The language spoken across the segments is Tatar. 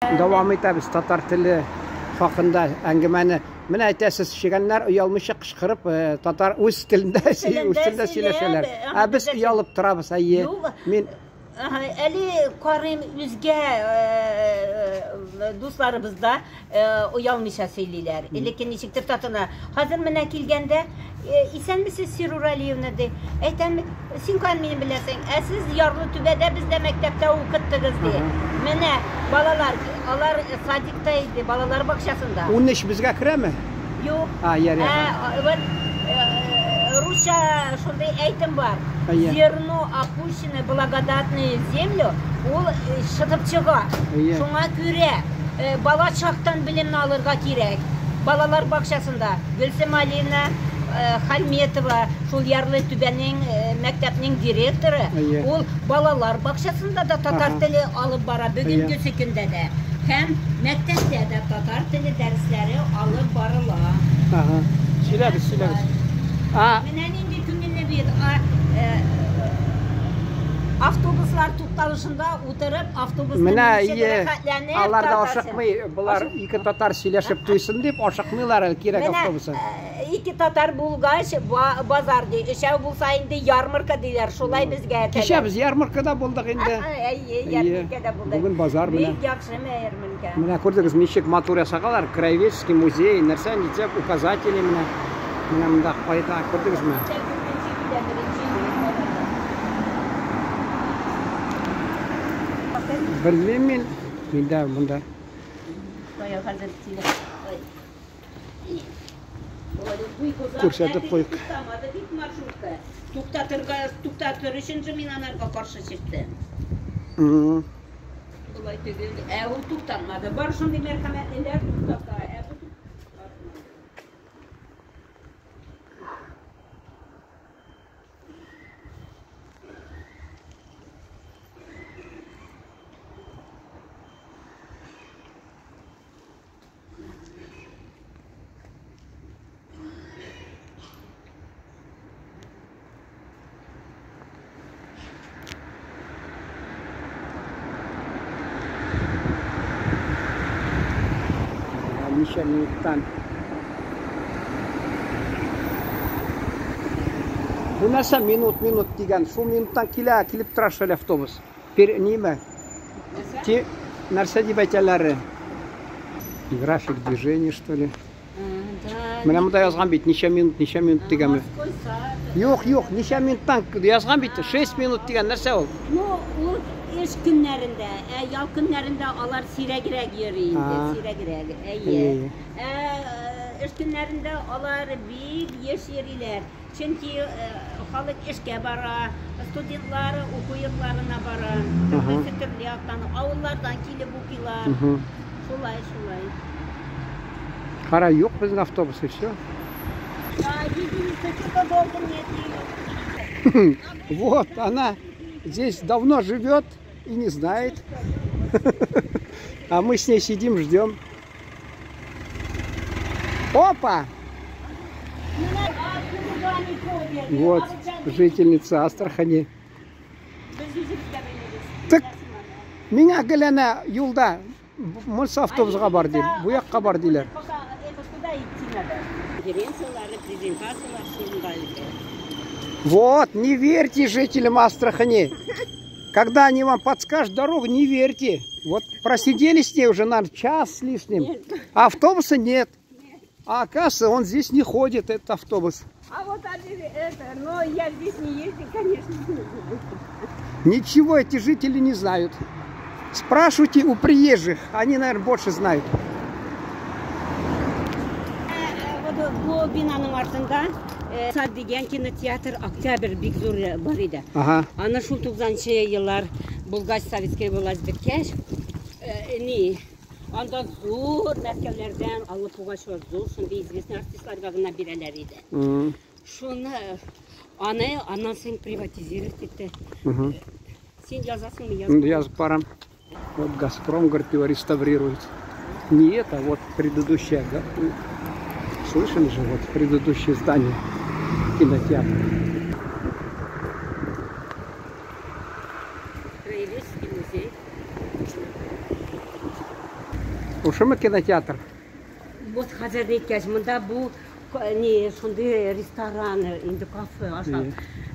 Дәвам итәбез татар теле хакында әңгәмәне. Менә әйтәсез, чегәннәр оялмыйча кычкырып, татар үз телендә үз телендә сөйләшәләр. Ә без оялып торабыз, әйе. Мин әле карыйм үзгә дусларыбыз да оялмыйча сөйлиләр. Элекке ничектер татына. Хәзер менә килгәндә, исәнмесез, Сирур Алиевна, ди. Әйтәм, син каян мине беләсең? Ә сез Ярлы Түбәдә бездә мәктәптә укыттыгыз, ди. Менә балалар, алар садикта иде, балалар бакчасында. 13 безгә керәме? Юк. А, ярый. Вот русча шундый әйтем бар. Зерно, опущенное благодатную землю, ул шытып чыга. Шуңа күрә бала чактан белемне алырга кирәк. Балалар бакчасында Гөлсем Алина Хальметова, шул Ярлы Түбәнең мәктәпнең директоры, ул балалар бакчасында да татар теле алып бара бүгенгесе көндә дә. Һәм мәктәптә дә татар теле дәресләре алып барыла. Сөйләгез, сөйләгез. Менә нинди күңелле бит. Автобуслар тукталышында утырып, автобусны ничек рәхәтләнеп. Алар да ашыкмый, болар ике татар сөйләшеп туйсын дип ашыкмыйлар әле кирәк автобусы. Ике татар булгач, базар ди, өчәү булса инде ярмарка диләр, шулай безгә әйтәләр. Кичә без ярмаркада булдык инде. Әйе, ярмаркада булдык. Бүген базар менә. Бик яхшы ярмарка. Менә күрдегез, ничек матур ясагалар, краеведческий музей, нәрсә ничек указатели менә. Менә монда кайда, күрдегезме? Белмим мин, миндә монда. Күрсәтеп куйык. Туктатырга, туктатыр өчен же мин анарга каршы чыктым. Болай түгел. Ә ул туктатмады. Бар шундый мәрхәмәтлеләр туктата. Ә бу туктатмады. Ничә минуттан. Бу нәрсә минут, минут дигән? Шул минуттан килә, килеп тора шул автобус. Пер ниме? Те нәрсә дип әйтәләр? График движения, что ли? Менә монда язган бит, ничә минут, ничә минут дигәнме? Юк, юк, ничә минуттан язган бит, 6 минут дигән нәрсә ул? Ну, ул эш көннәрендә, ә ял көннәрендә алар сирәгрәк йөри инде, сирәгрәк. Әйе. Ә эш көннәрендә алар бик еш йөриләр. Чөнки халык эшкә бара, студентлар уку йортларына бара, төрлесе төрле яктан, авыллардан килеп укыйлар. Шулай, шулай. Кара, юк безнең автобус, и все. Единица, что-то долго мне. Вот, она здесь давно живет и не знает. А мы с ней сидим, ждем. Опа! Вот, жительница Астрахани. Так, миңа гел әнә юлда монысы автобусга бар ди, бу якка бар диләр. Вот, не верьте жителям Астрахани. Когда они вам подскажут дорогу, не верьте. Вот просидели с ней уже, наверное, час с лишним, а автобуса нет. А оказывается, он здесь не ходит, этот автобус. А вот один, это, но я здесь не езжу, конечно. Ничего эти жители не знают. Спрашивайте у приезжих, они, наверное, больше знают. Вот бу бинаның артында Сад дигән кинотеатр Октябрь бик зур бар иде. Аны шул 90-нчы еллар булгач, советский власть беткәч, ни, анда зур Мәскәүләрдән Алла Пугачева зур шундый известный артистларга гына бирәләр иде. Шуны аны аннан соң приватизировать итте. Син язасыңмы? Язып Язып барам. Вот Газпром, говорит, его реставрирует. Не это, а вот предыдущее. Слышали же, вот предыдущее здание кинотеатра. Краеведческий музей. Ушымы кинотеатр? Вот хәзер әйткәч, монда бу не шундый ресторан, инде кафе ашап.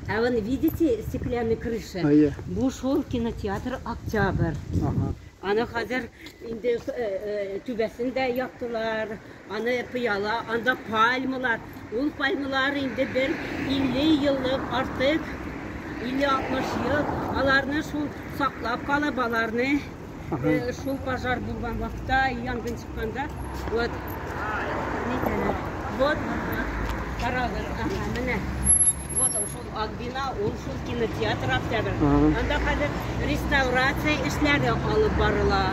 Ә вон, видите, стеклянный крыша? Бу шул кинотеатр Октябрь. Ага. Аны хәзер инде түбәсен дә яптылар, аны пыяла, анда пальмалар. Ул пальмалар инде бер 50 еллык артык, 50-60 ел, аларны шул саклап калып, аларны шул пожар булган вакытта, янгын чыкканда, вот, нитәләр. Вот, вот, вот, карагыз, ага, менә. Вот шул ак бина, ул шул кинотеатр Октябрь. Анда хәзер реставрация эшләре алып барыла.